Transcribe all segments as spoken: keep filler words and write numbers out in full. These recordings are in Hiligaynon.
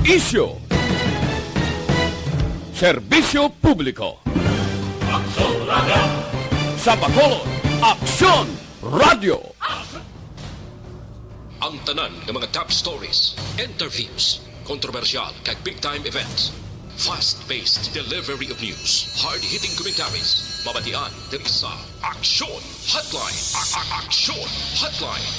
Isyu. Serbisyo publiko. Sa Bacolod, Aksyon Radio. Ang tanan nga mga top stories, interviews, kontrobersyal kag big time events. Fast-paced delivery of news, hard-hitting commentaries, mabatian diri sa Aksyon Hotline. A- a- Aksyon Hotline.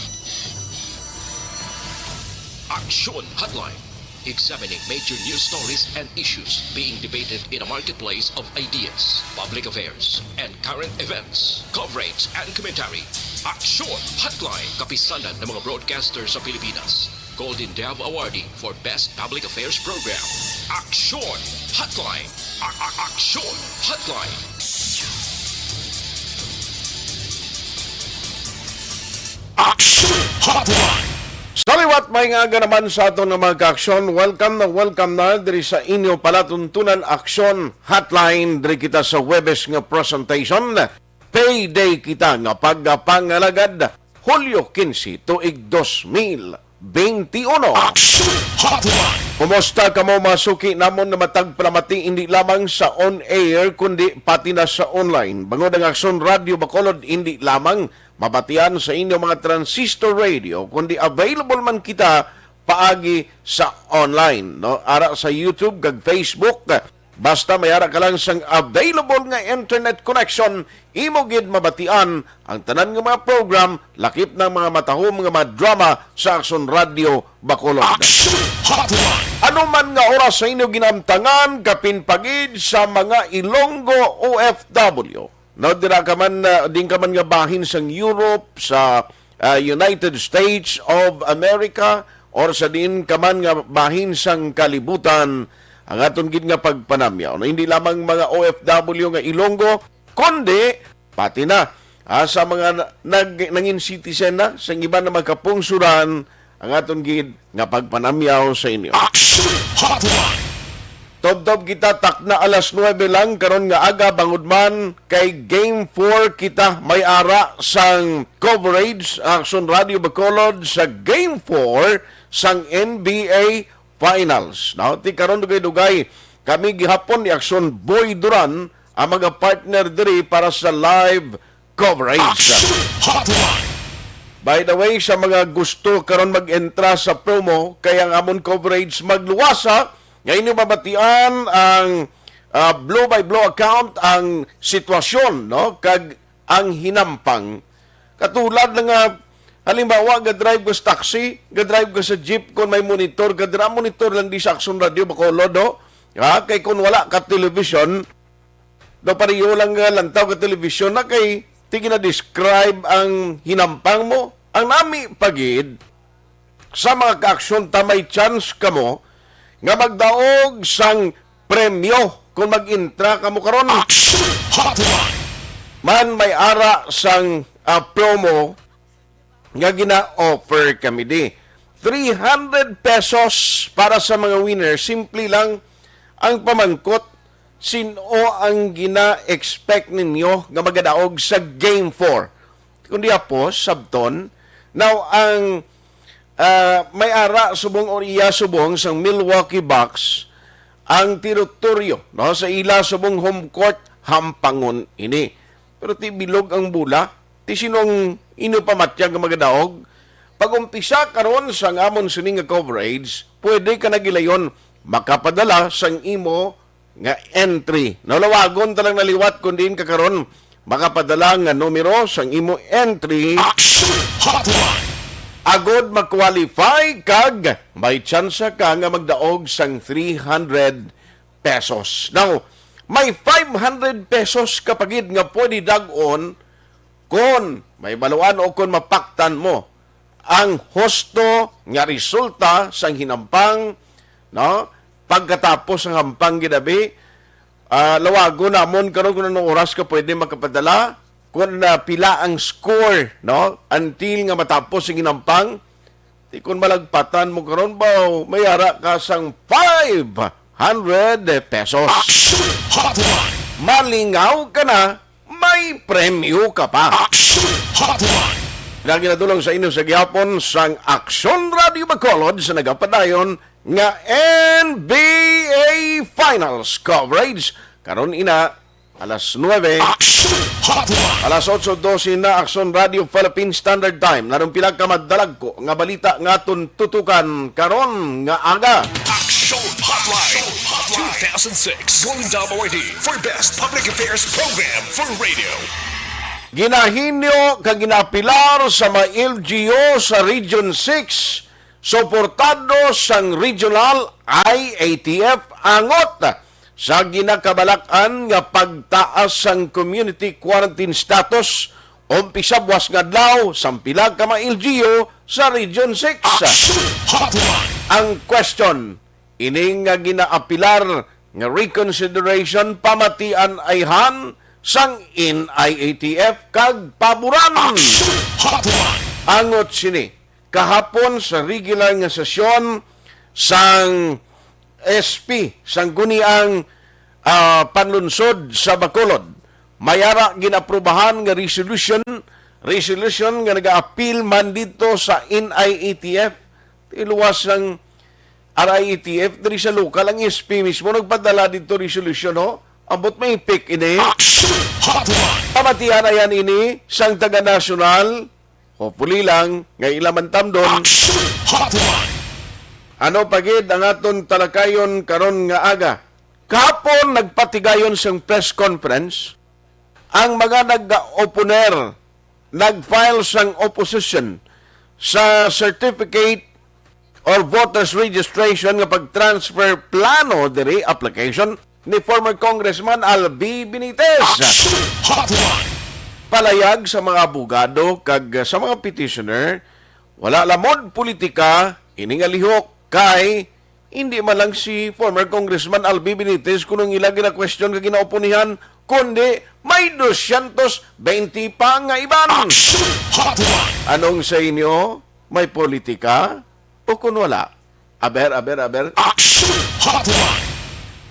Aksyon Hotline. Examining major news stories and issues being debated in a marketplace of ideas, public affairs, and current events. Coverage and commentary. Aksyon Hotline. Kapisanan ng mga broadcaster sa Pilipinas. Golden Dove Awardee for Best Public Affairs Program. Aksyon Hotline. A- a- Aksyon Hotline. Aksyon Hotline. Sa liwat, may nga aga naman sa aton nga mga kaaksyon. Welcome na welcome na diri sa inyo palatuntunan, Aksyon Hotline. Diri kita sa Huwebes nga presentation. Payday kita nga pagpangalagad. Hulyo quince, tuig dos mil benti uno. Aksyon Hotline. Kumusta kamo, mga suki namon nga matag palamati, hindi lamang sa on air, kundi pati na sa online? Bangod ang Aksyon Radio Bacolod, hindi lamang mabatian sa inyo mga transistor radio, kundi available man kita paagi sa online, no? Ara sa YouTube kag Facebook. Basta may ara ka lang sang available nga internet connection, imo gid mabatian ang tanan nga mga program, lakip na mga matahom nga mga drama sa Aksyon Radio Bacolod. Aksyon Hotline. Ano man nga oras sa inyo ginamtangan, kapin pa gid sa mga Ilonggo O F W. No, dira ka man, ah, din ka man nga bahin sang Europe, sa, ah, United States of America, or sa diin ka man nga bahin sang kalibutan, ang aton gid nga pagpanamyaw. No, hindi lamang mga O F W nga Ilonggo, kundi pati na, ah, sa mga na-, nag-, nangin citizen na, sa iban na magkapungsuran, ang aton gid nga pagpanamyaw sa inyo. Action Hotline! Tubtob kita, takna alas nuebe lang karon nga aga, bangod man kay Game four kita may ara sang coverage, Action Radio Bacolod, sa Game four sang N B A Finals. No? Ti karon, dugay-dugay, kami gihapon ni Action Boy Duran ang mga partner diri para sa live coverage. Action Hotline. By the way, sa mga gusto karon mag-entra sa promo, kay ang amon coverage magluwasa, nga inyo mabatian ang, ah, blow by blow account, ang sitwasyon, no, kag ang hinampang. Katulad na nga, halimbawa, ga-drive ka sa taxi, ga-drive ka sa jeep, kung may monitor ka dira, monitor lang di sa Action Radio Bacolod, no? Ha? Kay kung wala ka television, daw pareho lang nga lantaw ka television na kay ti gina-describe ang hinampang mo. Ang nami pa gid, sa mga kaaksyon ta, may chance kamo nga magdaog sang premyo kung mag-intra kamo karon. Action Hotline! Man may ara sang, ah, promo nga gina-offer kami di. Three hundred pesos para sa mga winner. Simple lang ang pamangkot, sin-o ang gina-expect ninyo nga magadaog sa Game four? Kundi apos, sabton, now ang, ah, may ara subong or iya subong sang Milwaukee Bucks ang teritoryo, no, sa ila subong home court, hampangon ini. Pero ti bilog ang bola, ti sinong inyo pamatyag nga magadaog? Pag-umpisa karon sang amon sini nga coverage, pwede ka nagilayon makapadala sang imo nga entry. Nalawagon ta lang na liwat kung diin ka karon makapadala nga numero sang imo entry. Action Hotline! Agod ma-qualify kag may tsansa ka nga magdaog sang three hundred pesos. Now, may five hundred pesos ka pa gid nga pwede dag-on kon may baluan o kon mapaktan mo ang husto nga resulta sang hinampang, no? Pagkatapos sang hampang ginabi, ah, lawagon namon karon kung anong oras ka pwede makapadala, kung, ah, pila ang score, no? Until nga matapos ang hinampang, di kung malagpatan mo karon ba, may ara ka sang five hundred pesos. Action Hotline! Malingaw ka na, may premyo ka pa. Action Hotline! Nga ginadulong sa inyo sa gihapon sang Aksyon Radio Bacolod sa nagapadayon nga N B A Finals coverage. Karon ina, alas nuebe. Action Hotline. Alas otso dose na, Aksyon Radio Philippine Standard Time. Narong pila ka madalagko nga balita nga aton tutukan karon nga aga. Action Hotline. Two thousand six Golden Dome Awardee for Best Public Affairs Program for Radio. Ginahinyo kag ginaapilar sa mga L G U sa Region six, suportado sang regional I A T F, angot sa ginakabalak-an nga pagtaas sang community quarantine status, umpisa buwas nga adlaw, sang pila ka mga L G U sa Region six. Action Hotline. Ang question, ini nga ginaapilar nga reconsideration, pamatian ayhan sang N I A T F kag paboran. Action Hotline. Angot sini, kahapon sa regular nga sesyon sang S P, sang guniang, ah, panlunsod sa Bacolod, may ara ginaprubahan nga resolution, resolution nga nagaapil man dito sa N I A T F. Tiluwas sang R I A T F diri sa lokal, ang S P mismo nagpadala dito resolution, ho. Ambot may ipik ini. Action Hotline. Pamatian ayhan ini sang taga-nasyonal. Hopefully lang nga ila man tamdon. Action Hotline. Ano pa gid ang aton talakayon karon nga aga? Kahapon nagpatigayon sang press conference ang mga nag-oponer, nag-file sang opposition sa certificate or voters registration nga pag-transfer plano diri, application ni former Congressman Albi Benitez. Action Hotline. Palayag sa mga abogado kag sa mga petitioner, wala lamod politika ini nga lihok kay hindi man lang si former Congressman Albi Benitez kuno ang ila gina-question kag ginaoponihan, kundi may dosyentos bente pa nga iban. Action Hotline. Anong sa inyo? May politika o kun wala? Aber, aber, aber. Action Hotline.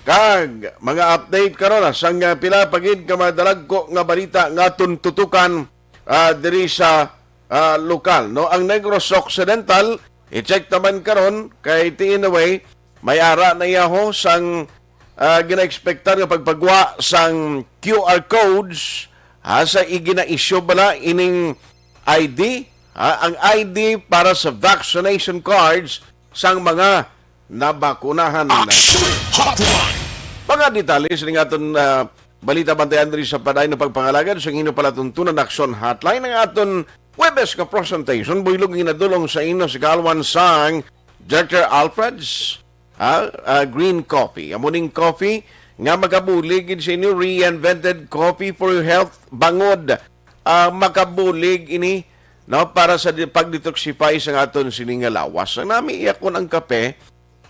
Kag mga update karon, ah, sang, ah, pila pa gid ka madalagko nga balita nga aton tutukan, ah, diri sa, ah, lokal, no? Ang Negros Occidental, i-check naman karon kay T N W, may ara na yaho sang, ah, gina-expectar nga pagpagwa sang Q R codes, ha, sa igina-issue bala ining I D, ha, ang I D para sa vaccination cards sang mga nabakunahan. Action Hotline. Mga detalye sa aton, ah, balita, bantayan diri sa padayon nga pagpangalagad sa inyo palatuntunan Action Hotline, ang aton Huwebes nga presentation. Buylog nga ginadul-ong sa inyo sa kaalwan sang Doctor Alfred's, ah, ah, Green Coffee. Amo ning coffee nga makabulig gid sa inyo, reinvented coffee for your health. Bangod, ah, makabulig ini, no, para sa di-, pag-detoxify sa aton sini nga lawas. Ang nami iya kun ang kape,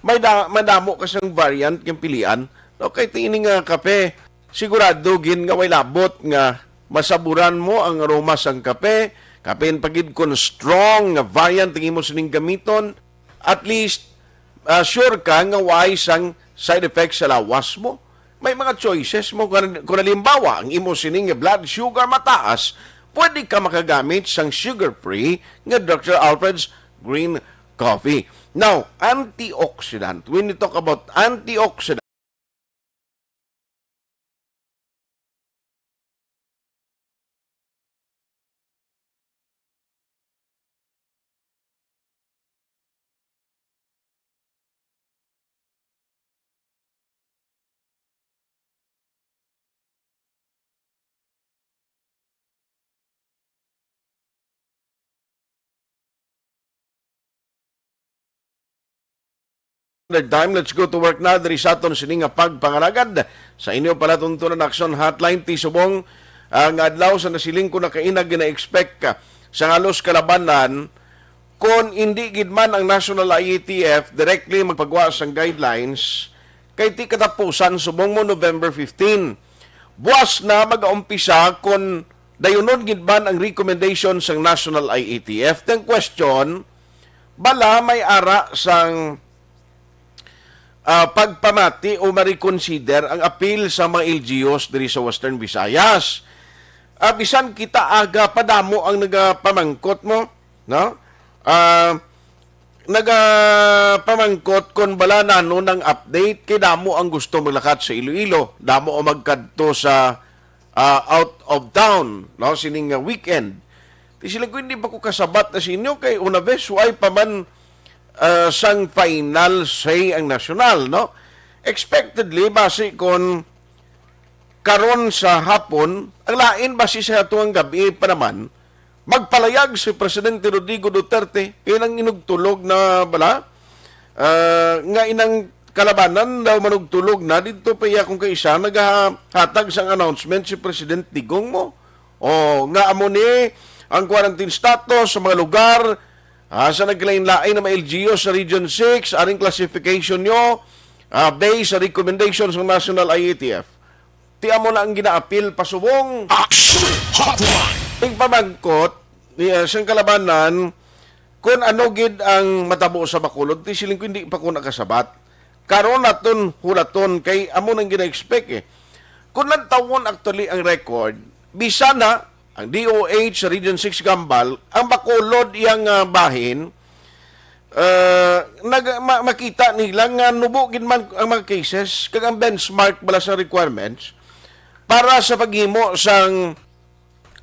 may da-, madamo ka sang variant nga pilian. No, kay ti ini nga kape, sigurado gid nga way labot nga masaburan mo ang aroma sang kape. Kapin pa gid kon strong nga variant ang imo sining gamiton, at least, ah, sure ka nga way sang side effects sa lawas mo. May mga choices mo. Kung, kung halimbawa, ang imo sining blood sugar mataas, pwede ka makagamit sang sugar-free nga Doctor Alfred's Green Coffee. Now, antioxidant. When you talk about antioxidant, Another time, let's go to work na diri sa aton sini nga pagpangalagad sa inyo palatuntunan Action Hotline. Ti subong, ah, nga adlaw sa nasiling ko na kaina gina-expect ka sa halos kalabanan, kon hindi gid man ang National I A T F directly magpagawa sang guidelines, kay ti katapusan subong mo November fifteen. Buwas na mag-aumpisa kon dayunon gid man ang recommendation sang National I A T F. Ang question, bala may ara sang, ah, pagpamati o ma-reconsider ang apil sa mga L G Us diri sa Western Visayas. Ah, bisan kita aga pa, damo ang nagapamangkot mo, no? Ah, nagapamangkot kon bala nano nang update, kay damo ang gusto maglakat sa Iloilo, damo ang magkadto sa, ah, out of town, no, sining, ah, weekend. Ti sila ko, "Hindi pa ko kasabat na sa inyo, kay una bes, way pa man, ah, sang final say ang nasyonal, no?" Expectedly, basi kon karon sa hapon, ang lain basi sa atuang gabi pa naman, magpalayag si Presidente Rodrigo Duterte, kay nang inugtulog na bala, ah, nga inang kalabanan daw manugtulog na. Didto pa iya kung kaisa nagahatag sang announcement si President Digong mo. O, nga amo ni ang quarantine status sa mga lugar, ah, sa nagkalain-lain nga mga L G U sa Region six, aring classification nyo, ah, based sa recommendation sa National I A T F. Ti amo na ang ginaapil pasubong. Action Hotline! Ing pamangkot ni, ah, sang kalabanan, kung ano gid ang matabo sa Bacolod, ti siling ko, hindi pa ko nakasabat. Karon naton hulaton kay amo nang gina-expect eh. Kung lantawon actually ang record, bisan na ang D O H sa Region six Gambal, ang Bacolod iyang, ah, bahin, ah, nag-, ma-, makita nila nga nubo gid man ang mga cases, kag ang benchmark bala sa requirements para sa paghimo sang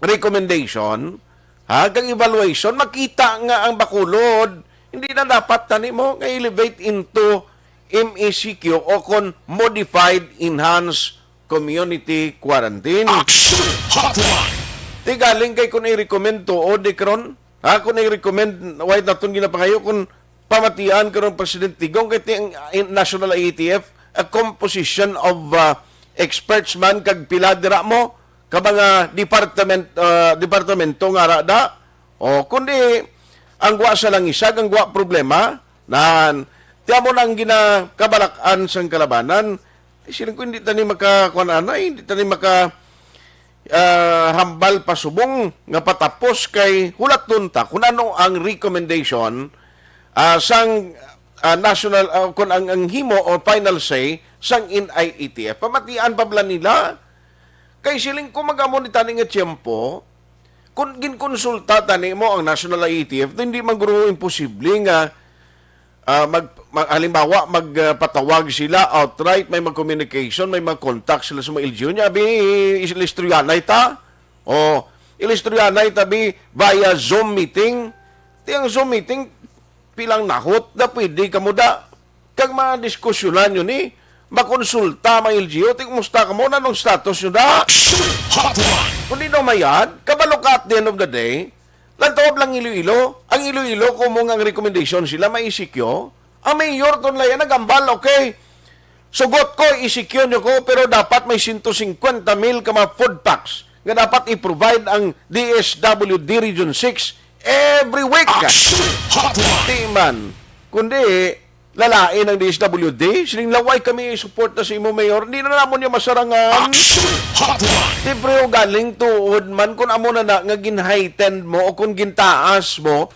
recommendation, ha, kag evaluation, makita nga ang Bacolod, hindi na dapat tani mo nga elevate into M E C Q o kon modified enhanced community quarantine. Action Hotline! Ti galing kay kung i-recommend tuod di karon, ha, kung i-recommend, why naton ginapangayo kung pamatian karon President Digong kay ti ang, in, National I A T F, a composition of, uh, experts man kag pila dira mo ka mga department, uh, departamento nga ara da. O kundi ang gwa sa langisag, ang gwa problema, nan, ti amo na ang ginakabalak-an sang kalabanan. Ti siling ko, hindi tani maka, kuwan, anay, hindi tani maka, ah, hambal pasubong nga patapos kay hulaton ta kung ano ang recommendation, ah, sang, ah, national, ah, kung ang, ang himo o final say sang N I A T F. Pamatian pa bala nila. Kay siling ko, mag-amo ni tani nga tiyempo, kung ginkonsulta tani mo ang National I A T F, hindi man guro imposible nga, ah, mag, mag-, halimbawa, magpatawag sila outright, may mag-communication, may mag-contact sila sa mga L G U niya. Abi, is-, ilistoryanay ta. O, ilistoryanay ta, bi, via Zoom meeting. Ti ang Zoom meeting, pilang nahot na pwede kamo da. Kag madiskusyonan nyo ni, makonsulta mga L G U, ti kumusta kamo, nanong status nyo da? Action Hotline! Kung di daw mayad, kabalo ka at the end of the day, lantawab lang Iloilo. Ang Iloilo, kung mo nga ang recommendation sila, may E C Q. Ang mayor, ton laya, nagambal, okay. Sugot ko, E C Q nyo ko, pero dapat may sento singkwenta mil ka mga food packs nga dapat i-provide ang D S W D Region six every week. Action Hotline! Di man. Kundi, lalain ang D S W D. Siling laway kami i-support na sa imo, Mayor. Hindi na namon niya masarangan. Action Hotline! Di, pero galing tuod man kung amo na na nga gin-heightened mo o kung gintaas mo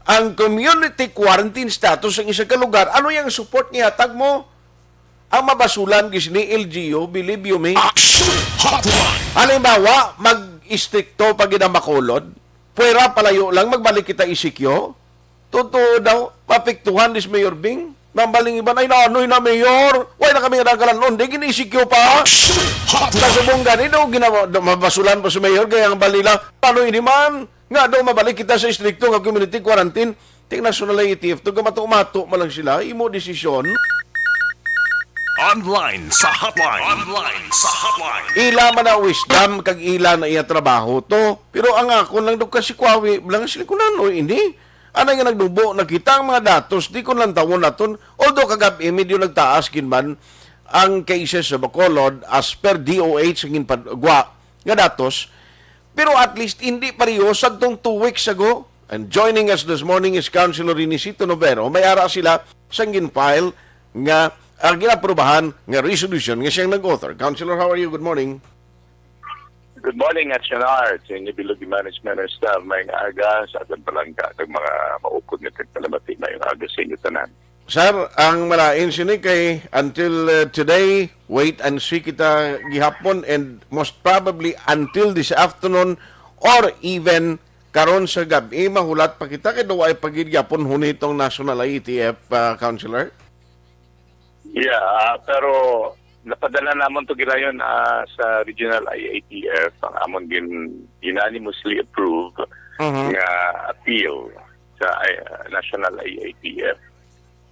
ang community quarantine status sa isa ka lugar. Ano yung support nga ihatag mo? Ang mabasulan gis ni L G U, believe you me. Action Hotline! Halimbawa, mag-istrikto pag ina Bacolod, pwera palayo lang, magbalik kita E C Q. Totoo daw, mapiktuhan dis Mayor Bing. Mambaling iban, "Ay, naanoy na, Mayor? Why na kami nagkalanon? Di gini E C Q pa." Action Hotline! Sa subong gani daw, ginawa, daw, mabasulan pa sa Mayor, kaya ang balila, "Ano ini man? Nga daw, mabalik kita sa istrikto nga community quarantine." Ting national I A T F to, gamato-mato man lang sila, imo desisyon. Online sa hotline. Online sa hotline. Ila man na wisdom, kag ila na iya trabaho to. Pero ang akon lang do kasikwawi, lang sila kung ano ini. Anay nga nagdubo na kita ang mga datos, di ko lang tawon naton. Although kagab-i, medyo nagtaas gid man ang cases sa Bacolod as per D O H ang ginpagwa nga datos. Pero at least, hindi pareho sa tong two weeks ago. And joining us this morning is Councilor Renisito Novero. May ara sila sang gin-file nga, ah, ginaprobahan nga resolution nga siyang nag-author. Councilor, how are you? Good morning. Good morning, Action Art. Sa inyo, bilog management and staff, may aga sa aton palangga, kag mga maupod nga tagpalamati, may aga sa inyo tanan. Sir, ang malain sini kay until, uh, today, wait and see kita gihapon, and most probably until this afternoon or even karon sa gab-i, mahulat pa kita kay daw ay pagidyapon huni tong National I A T F, ah, Councilor? Yeah, ah, pero napadala namon to gilayon, ah, sa Regional I A T F, ang amon gin-, unanimously approved Mhm. nga appeal sa, ah, National I A T F.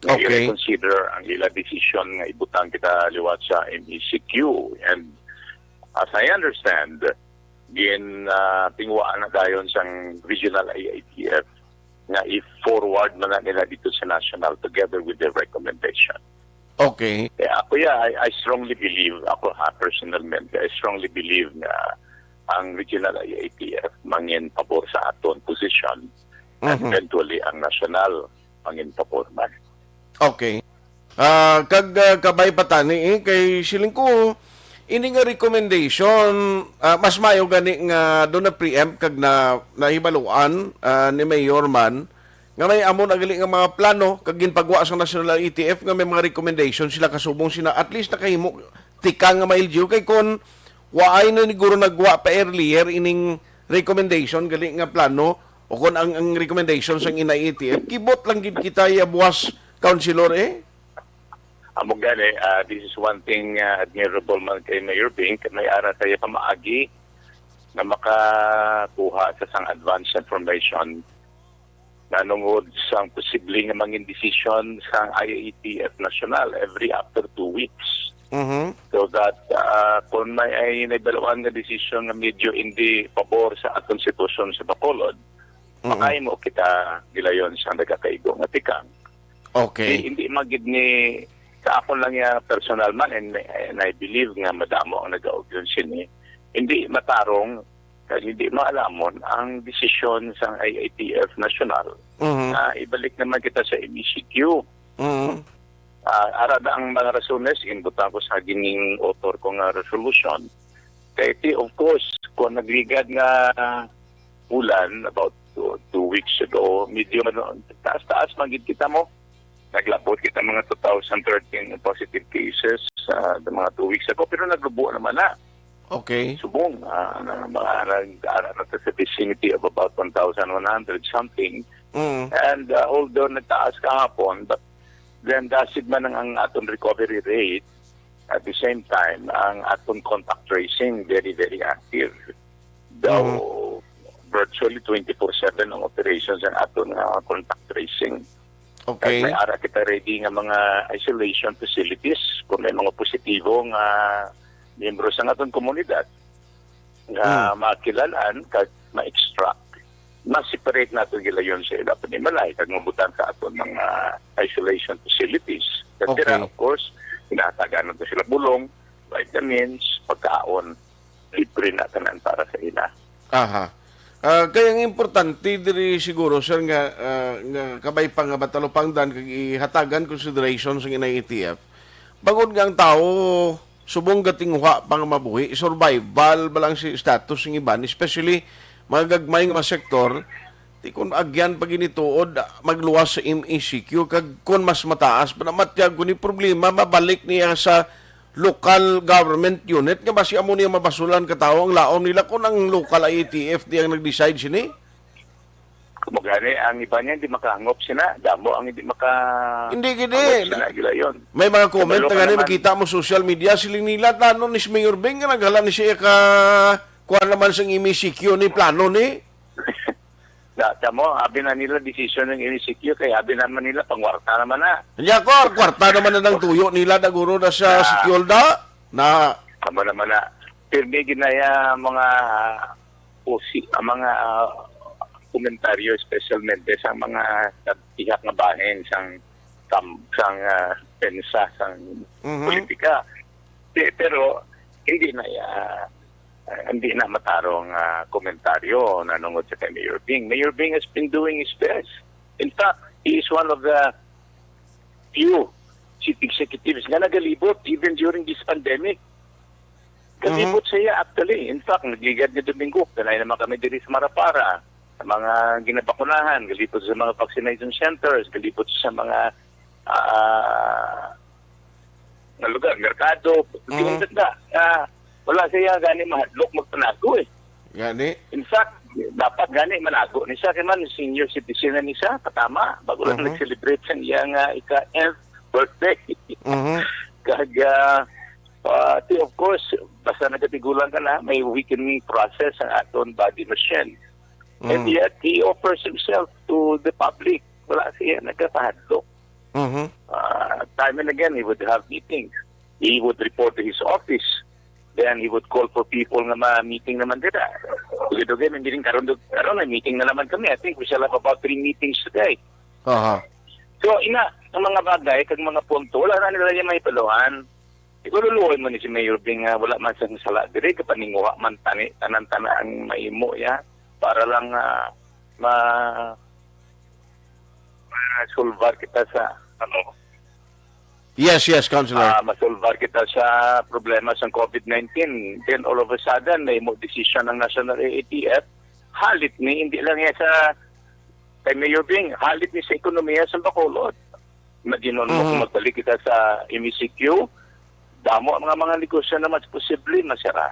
Nga Okay. i-reconsider ang ila desisyon nga ibutang kita liwat sa M E C Q. And as I understand, gin, ah, tingwaan na dayon sang Regional I A T F nga i-forward man na nila dito sa National together with their recommendation. Okay. Eh, ako, yeah, I, I strongly believe, ako ha, personalmente, I strongly believe nga ang Regional I A T F mangin pabor sa aton posisyon and Mhm. eventually ang National mangin pabor man. Okay. Ah, kag, ah, kabay pa tani, eh, kay siling ko, ini nga recommendation, ah, mas maayo gani nga do na preempt kag na, nahibaluan, ah, ni Mayor man nga may amo na gali nga mga plano kag ginpagwa sa National I A T F nga may mga recommendation sila kasubong sina, at least nakahimo tikang nga ma-L G U kay kon waay na ni guro nagwa pa earlier ining recommendation gali nga plano o kon ang, ang recommendation sang ina I A T F, kibot lang gid kita iya buwas, Councilor, eh. Amo gani, ah, this is one thing, ah, admirable man kay Mayor Bing, kay may ara sa iya pamaagi nga makakuha sa sang advance information nanungod sang posible nga mangin desisyon sang I A T F National every after two weeks. Mhm. So that, ah, kung may ay naibaluan nga desisyon nga medyo hindi pabor sa atong sitwasyon sa Bacolod, Mm-mm. makahimo kita gilayon sang nagakaigo nga tikang. Okay. Di, hindi man gid ni, sa akon lang ya personal man, and, and I believe nga madamo ang nag-audience sini, hindi matarong kag hindi maalamon ang desisyon sang I A T F National Mhm. nga ibalik naman kita sa M E C Q. Mhm. Ah, ara na ang mga rasones, ginbutang ko sa gining author ko nga resolution. Kay ti, of course, kung nagligad nga ulan about two, two weeks ago, medyo ano, taas-taas man gid kita mo. Naglabot kita mga two thousand thirteen positive cases, ah, mga two weeks ago, pero naglubo naman na. Okay. Subong, ah, na, mga nag-ara na to sa vicinity of about one thousand one hundred something. Mm. And, ah, although nagtaas kahapon, but then dasig man ang, ang aton recovery rate, at the same time, ang aton contact tracing very, very active. Daw, Mhm. virtually twenty-four seven ang operations ang aton nga contact tracing. Okay. Kag may ara kita ready nga mga isolation facilities kung may mga positibo nga miyembro sa aton komunidad nga Hmm. makilalan kag ma-extract, ma-separate nato gilayon sa ila panimalay kag mabutang sa aton mga isolation facilities. Kag Okay. sila, of course, ginahatagan nato sila bulong, vitamins, pagkaon, libre na tanan para sa ila. Aha. Ah, kay ang importante diri siguro, sir, nga, ah, nga kabay pa nga matalupangdan kag ihatagan consideration sa inang A T F. Bangod nga ang tawo subong gatinguha pa nga mabuhi, survival ba lang si status sing iban, especially mga gagmay nga sektor, di kun agyan pa ginituod, magluwas sa M E C Q, kag kun mas mataas pa na matyag ko ni problema, mabalik niya sa local government unit nga basi amo niya mabasulan ka tawo ang laom nila kung ang local I A T F di ang nag-decide sini? Kamo gani, ang iba niya hindi makahangop sina, damo ang hindi maka- Hindi gid, hangop eh. Sina, gila yun. May mga comment Kabalo na ka gani naman. Makita mo social media, siling nila, "Tano ni si Mayor Bing nga naghala ni siya ka, kuha naman sang M E C Q ni plano ni." Da, tamo, abi na nila desisyon ng M E C Q, kay abi naman nila, pangwarta naman na. Nya ko, kwarta naman na nang tuyo nila, daguro na sa Ah. Sikyo da. Na Amo naman na, pirmi ginaya mga pusi, ang mga, ah, komentaryo, espesyalmente sa mga nagtihak nga bahin sang kam-, sang, ah, pensa, sang Mhm. politika. Di, pero hindi na ya-, ah, hindi na matarong, ah, komentaryo nanungod sa kay Mayor Bing. Mayor Bing has been doing his best. In fact, he is one of the few chief executives nga nagalibot even during this pandemic. Galibot Mhm. siya, actually. In fact, nagligad nga Domingo, kanay naman kami diri sa Marapara, sa mga ginabakunahan, galibot sa mga vaccination centers, galibot sa mga, ah, nga lugar, merkado. Mhm. Di, na, ah, wala siya gani mahadlok magpanago eh. Gani? In fact, Dapat gani manago ni siya, kay man senior citizen na ni siya, katama, bago lang Mhm. nag-celebrate sa iyang, ah, ika-nth birthday. Mhm. Kag, ah, ah, ti, of course, basta nagatigulang ka na, may weakening process ang aton body machine. And Mm. yet, he offers himself to the public. Wala siya nagkapahadlok. Mhm. Ah, time and again, he would have meetings. He would report to his office. Then he would call for people nga ma-meeting naman dira. Dugay-dugay, may meeting karon, dug-, karon may meeting na naman kami. I think we shall have about three meetings today. Aha. So, ina, ang mga bagay, kag mga punto, wala na nila yung may paluhan. Siguro luoy mo ni si Mayor Bing nga wala man siyang sala diri, kapaninguha man tani, tanan-tanan ang mahimo, ya, para lang, ah, ma-, masulbar kita sa, ano, Yes, yes, Councilor. ah, masulbar kita sa problema sa covid nineteen. Then all of a sudden, may mo decision ang National A A T F. Halit ni, hindi lang yan sa kay Mayor Bing, halit ni sa ekonomiya sa Bacolod. Imagine mo Mhm. kung magbalik kita sa M E C Q, damo ang mga, mga negosyo na mas posible masira.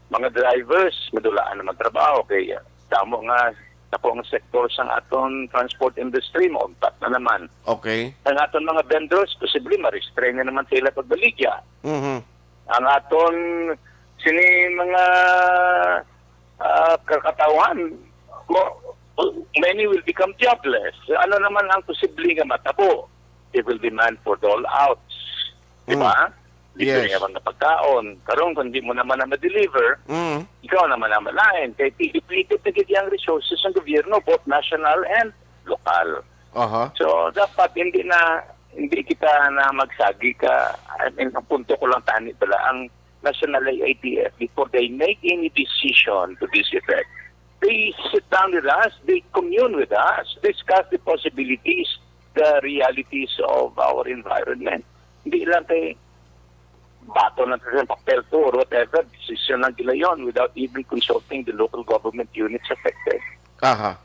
Mga drivers, madulaan naman trabaho. Kay, ah, damo nga, ako ang sektor sang aton transport industry, mauntat na naman. Okay. Ang aton mga vendors, posible ma-restrain na naman sila pagbaligya. Mhm. Ang aton sini mga, ah, kakatawhan, mo-, many will become jobless. Ano naman ang posible nga matabo? They will demand for dole outs. Di Mm. ba? Libre Yes. nga mga pagkaon. Karon, kung di mo naman na ma-deliver, Mm. ikaw naman ang malain. Kay depleted na gid ang resources ng gobyerno, both national and lokal. Aha. So, dapat hindi na, hindi kita na magsagi ka, I mean, ang punto ko lang tani pala, ang National A I T F, before they make any decision to this effect, they sit down with us, they commune with us, discuss the possibilities, the realities of our environment. Hindi lang kay bato lang sa papel to or whatever, decision lang nila yon without even consulting the local government units affected. Aha.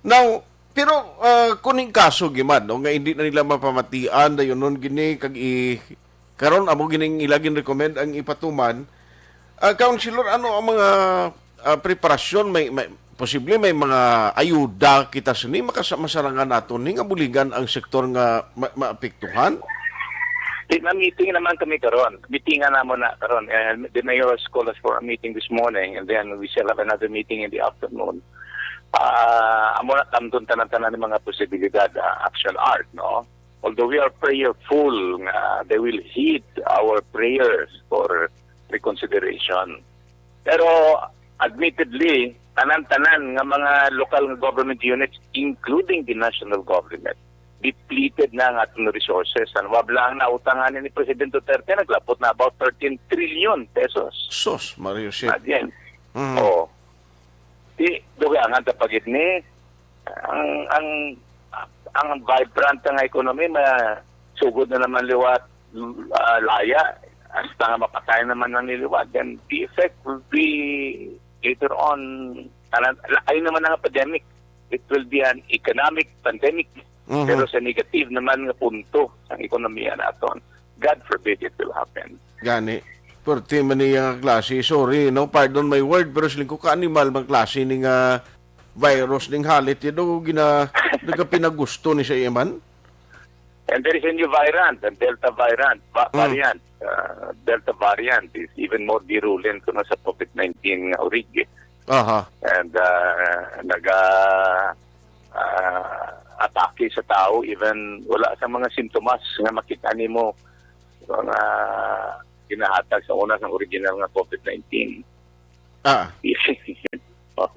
Now, pero, ah, kung ning kaso, Giman, no, nga hindi na nila mapamatian, dayon nun gini, kag i-, karon amo gining ila gin-recommend ang ipatuman. Ah, Councilor, ano ang mga, ah, preparasyon? May, may, posible may mga ayuda kita sini makasa-, masarangan nato ni nga buligan ang sektor nga ma-, maapektuhan? Di, na-meeting naman kami karon. Meeting na mo na karon. And the mayor has called us for a meeting this morning, and then we shall have another meeting in the afternoon. Ah, amo na tamdon tanan-tanan ng mga posibilidad, ah, action art, no? Although we are prayerful nga they will heed our prayers for reconsideration. Pero admittedly, tanan-tanan nga mga local nga government units, including the national government, depleted na ang ating resources. Ang wabla ang nautangan ni President Duterte, naglabot na about thirteen trillion pesos. Sus, Mario Shit. Imagine. Mm. Oo. Di, dugangan ta pa gid ni, ang, ang, ang vibrant nga economy, masugod na naman liwat, ah, laya, hasta nga mapatay naman ang niliwat. Then the effect will be later on, ala-, laay naman ang epidemic. It will be an economic pandemic. Mhm. Pero sa negative naman nga punto ang ekonomiya naton. God forbid it will happen. Gani. Perti man niya nga klase. Sorry, no? Pardon my word, pero siling ko ka-animal man klase ni nga virus ning halit. Yun daw gina-, nagapinagusto ni sa iya man? And there is a new variant, the Delta variant, va-, Mm. variant. Uh, Delta variant is even more virulent kuno sa covid nineteen nga urig. Aha. And, uh, naga, uh, atake sa tao, even wala sa mga sintomas nga makita nimo nga ginahatag sa una sang original nga covid nineteen. Ah. Oh.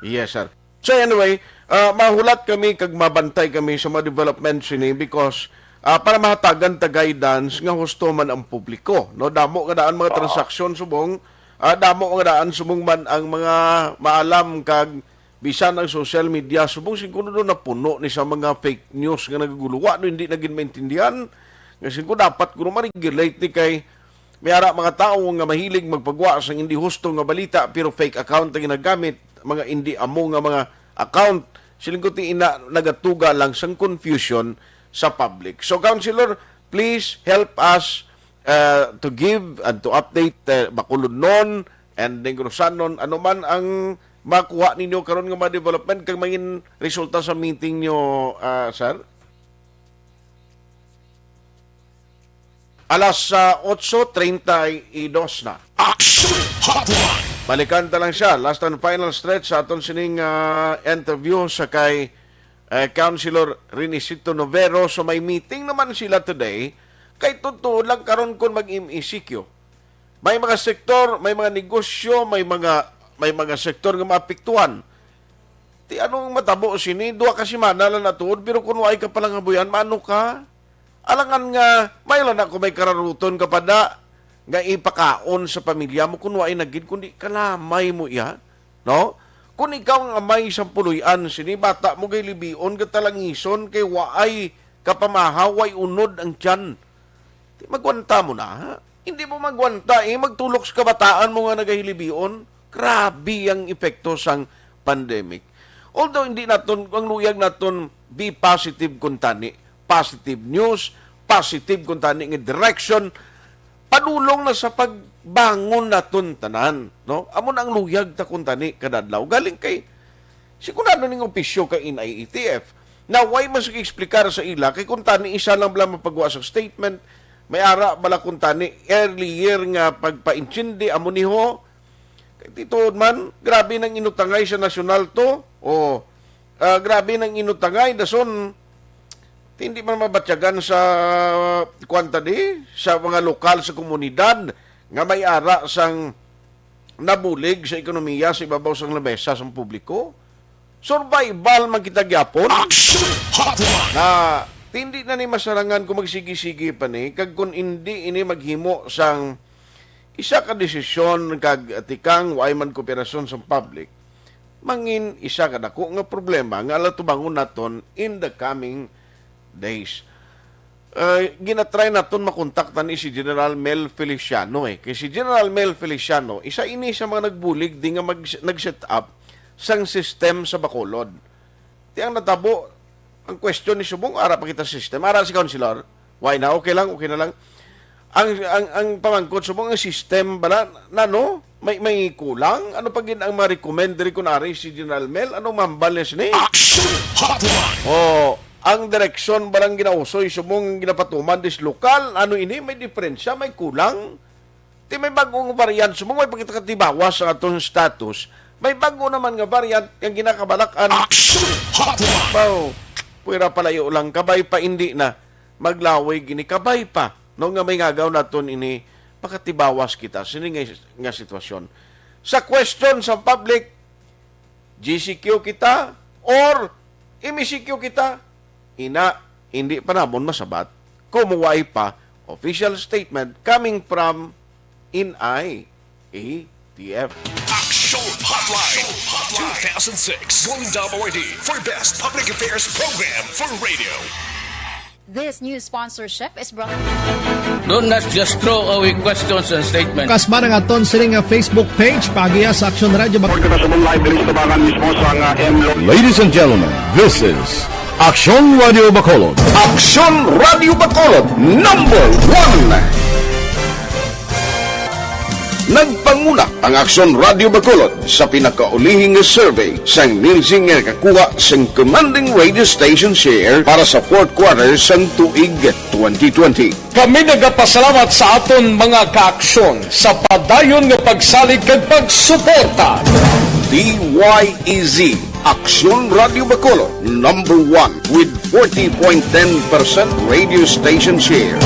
Yes, sir. So anyway, ah, mahulat kami kag mabantay kami sa mga developments ini because, ah, para mahatagan ta guidance nga husto man ang publiko, no? Damo nga daan mga Oo. transaksyon subong, ah, damo nga daan subong man ang mga maalam kag bisan ang social media subong sin kuno do napuno ni sa mga fake news nga nagaguluwa, no, hindi na gid maintindihan. Nga sin ko dapat kuno ma-regulate ni kay may ara mga tawo nga mahilig magpagwa sang hindi husto nga balita, pero fake account ang ginagamit, mga hindi amo nga mga account. Siling ko ti ina nagatuga lang sang confusion sa public. So, Councilor, please help us, uh, to give and to update, uh, Bacolodnon and Negrosanon, ano man ang makuha ninyo karon nga mga development kag mangin resulta sa meeting nyo, ah, sir? Alas, ah, otso treinta y dos na. Action Hotline! Balikan ta lang siya. Last and final stretch sa aton sining, ah, interview sa kay, eh, Councilor Renisito Novero. So, may meeting naman sila today. Kay totoo lang karon kung mag-M E C Q. May mga sektor, may mga negosyo, may mga, may mga sektor nga maapektuhan. Ti anong matabo sini? Duha ka semana lang natuod, pero kung waay ka palangabuyan, maano ka? Alangan nga, may lang ako may kararuton ka pa da, nga ipakaon sa pamilya mo, kung waay na gid, kundi kalamay mo iya, no? Kung ikaw ang amay sang puloy-an sini, bata mo gay libion ka talangison, kay waay kapamahaw, way unod ang tiyan. Di magwanta mo na, ha? Hindi mo magwanta, eh. Magtulok sa kabataan mo nga nagahilibion. Grabe ang epekto sang pandemic. Although hindi naton, ang luyag naton, be positive kuntani. Positive news, positive kuntani nga direction. Padulong na sa pagbangon naton tanan, no? Amo na ang luyag ta kuntani kada adlaw. Galing kay sigurado ning opisyo kay N I A T F. Na way man sige explicar sa ila, kay kung tani isa lang bala mapagwa sa statement, may ara bala kung tani earlier nga pagpaintindi, amo ni ho. Kay tituod man, grabe nang inutangay sa nasyonal to. O, ah, grabe nang inutangay, dason, hindi man mabatyagan sa, kwan ta di, sa mga lokal sa komunidad nga may ara sang nabulig sa ekonomiya sa ibabaw sang lamesa sang publiko. Survival man kita gyapon. Action Hotline! Na hindi na ni masarangan kung magsigi-sigi pa ni, kag kung hindi ini maghimo sang isa ka desisyon kag tikang waay man kooperasyon sang public, mangin isa ka dako nga problema nga alatubangon naton in the coming days. Ah, ginatry naton makontaktan ni si General Mel Feliciano, eh. Kay si General Mel Feliciano, isa ini sa mga nagbulig di nga mag-, nag-set up sang system sa Bacolod. Ti ang natabo, ang question ni subong, ara pa kita system. Ara si Councilor, why na? Okay lang, okay na lang. Ang, ang, ang pamangkot subong, ang system bala, nano? May, may kulang? Ano pa gid ang ma-recommend diri kun ari si General Mel? Anong mambal niya sini? Action Hotline! Oh, ang direksyon ba lang ginausoy subong ang ginapatuman dis lokal? Ano ini? May diferensya? May kulang? Ti may bag-ong variant. Subong may pakita katibawas sa aton status. May bago naman nga variant ang ginakabalak-an. Action Hotline! Baw, puwera palayo lang. Kabay pa, hindi na. Maglawig ini. Kabay pa. No, nga may ngagaw naton ini. Pakatibawas kita. Sini nga, nga sitwasyon. Sa question sa public, G C Q kita or M E C Q kita, ina, hindi pa namon masabat kung way pa official statement coming from N I A T F. Action Hotline two thousand six Golden Dome Awardee for Best Public Affairs Program for Radio. This news sponsorship is brought Don't not just throw away questions and statements. Kasma nga aton sini nga Facebook page, paagiha sa Action Radio Bac- Report ka sa live diri sa tabangan mismo sa nga M Lo- Ladies and gentlemen, this is Action Radio Bacolod. Action Radio Bacolod, number one. Nagpanguna ang Aksyon Radio Bacolod sa pinakaulihi nga survey sang Nielsen nga nakakuha sang commanding radio station share para sa fourth quarter sang tuig twenty twenty. Kami nagapasalamat sa aton mga kaaksyon sa padayon nga pagsalig kag pagsuporta. D Y E Z, Aksyon Radio Bacolod, number one with forty point ten percent radio station share.